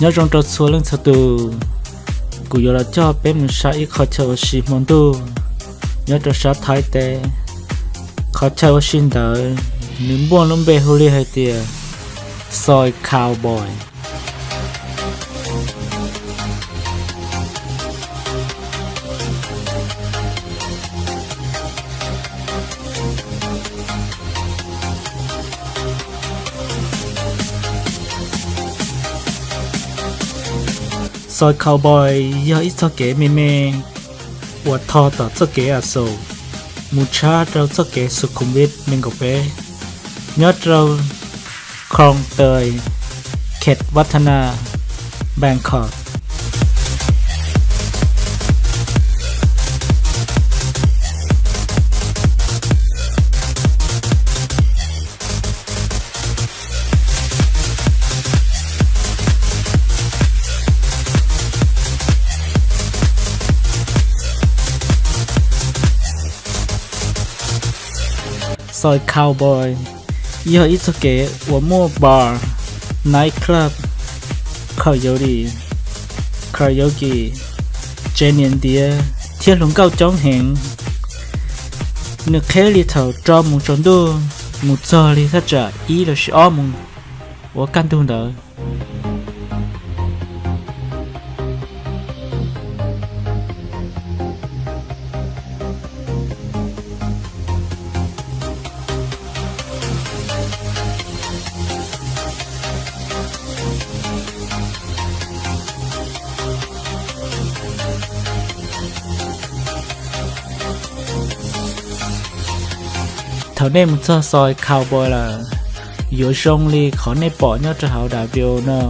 Nyob zoo rau txhua leej txhua tus, kuv yuav los coj peb mus saib ib qho chaw ua si hmo ntuj nyob rau sab Thaib teb. Qhov chaw ua si ntawd nws muaj lub npe hu li hais tias Soi Cowboy. Soi Cowboy yog ib txoj kev me me uas thov tom txoj kev Aso mus tshab rau txoj kev Sukhumvit nees nkaum peb, nyob rau Khlong Toei, khet Vatthana, Bangkok. Soi Cowboy yog ib txoj kev uas muaj bar, night club, karaoke, karaoke, tsev niam ntiav thiab hluas nkauj coob heev. Nws qheb li thaum rau mus tsaus ntuj mus txog li thaj tsam ib los sis ob moos uas kaj ntug ntawd. Thaum nej mus txog Soi Cowboy lawm, yuav zoo li qhov nej pom nyob rau hauv daim video no.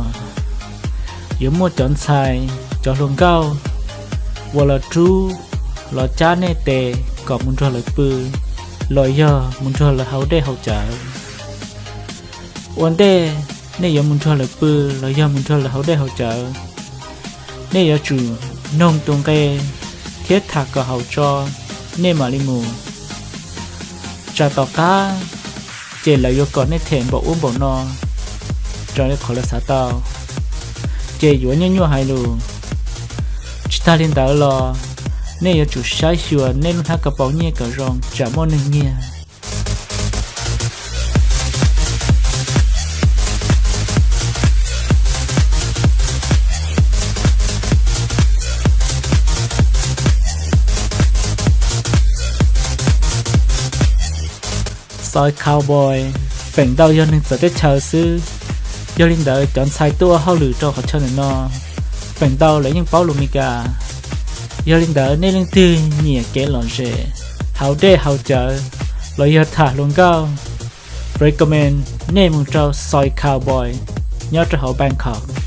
Yuav muaj cov ntxhais, cov hluas nkauj uas los rub, los cab nej tes kom mus nrog lawv pw, los yog mus nrog lawv haus dej haus cawv. Ua ntej nej yuav mus nrog lawv pw los yog mus nrog lawv haus dej haus cawv, nej yuav tsum noog tus nqe thiab tham kom haum tso, nej mam li mus. Tsam tom qab ces lawv yuav kom nej them npaum ub npaum no raws li qhov lawv xav tau, ces yuav nyuaj nyuaj hais lus. Tsis tag li ntawd los, nej yuav tsum saib xyuas nej lub hnab kab paus nyiaj kom zoo tsam muaj neeg nyiag. Soi Cowboy feem ntau yog neeg txawv teb chaws xwb, yog li ntawd cov ntxhais tuaj ua hauj lwm rau qhov chaw ntawm no feem ntau lawv yeej paub lus Meskas. Yog li ntawd nej leej twg nyiam kev lom zem, haus dej haus cawv, los yog tham hluas nkauj, recommend nej mus rau Soi Cowboy nyob rau hauv Bangkok.